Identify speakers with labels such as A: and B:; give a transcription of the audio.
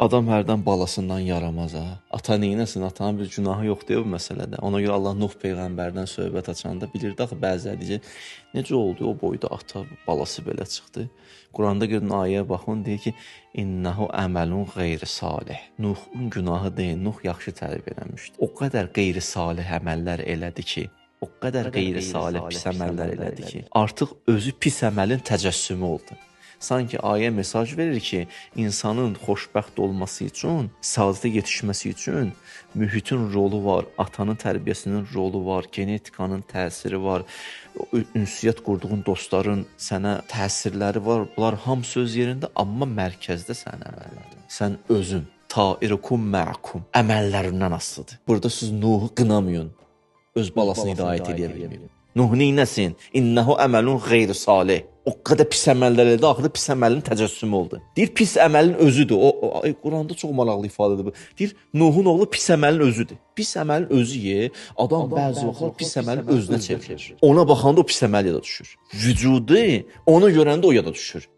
A: Adam hərdən balasından yaramaz ha. Ata neynəsin? Atanın bir günahı yoxdur bu məsələdə. Ona görə Allah Nuh peyğəmbərdən söhbət açanda bilirdi axı bəziləri deyəcək, necə oldu o boyda ata balası belə çıxdı. Quranda görün ayəyə baxın, deyir ki, innehu əməlun qeyri-salih. Nuhun günahı deyil, Nuh yaxşı tərbiyələnmişdi. O qədər qeyri-salih əməllər elədi ki, o qədər qeyri-salih pis əməllər elədi ki, artıq özü pis əməlin təcəssümü oldu. Sanki ayə mesaj verir ki, insanın xoşbəxt olması üçün, səadətə yetişməsi üçün mühitin rolu var, atanın tərbiyəsinin rolu var, genetikanın təsiri var, ünsiyyət qurduğun dostların sənə təsirləri var. Bunlar hamısı öz yerində, amma mərkəzdə sənin əməllərin. Sən özün, tairukum mə'kum, əməllərindən asılıdır. Burada siz Nuhu qınamayın, öz balasını hidayət edə bilmir. Nuh neynəsin? İnnehu əməlun qeyri-salih. O qədər pis əməllər elədi, axırda pis əməlin təcəssümü oldu. Deyir, pis əməlin özüdür. O Quranda çox maraqlı ifadədir bu. Deyir, Nuhun oğlu pis əməlin özüdür. Pis əməlin özü adam bəzi vaxtlar pis əməlin özünə çevrilir. Ona baxanda o pis əməl yada düşür. Vücudu onu görəndə o yada düşür.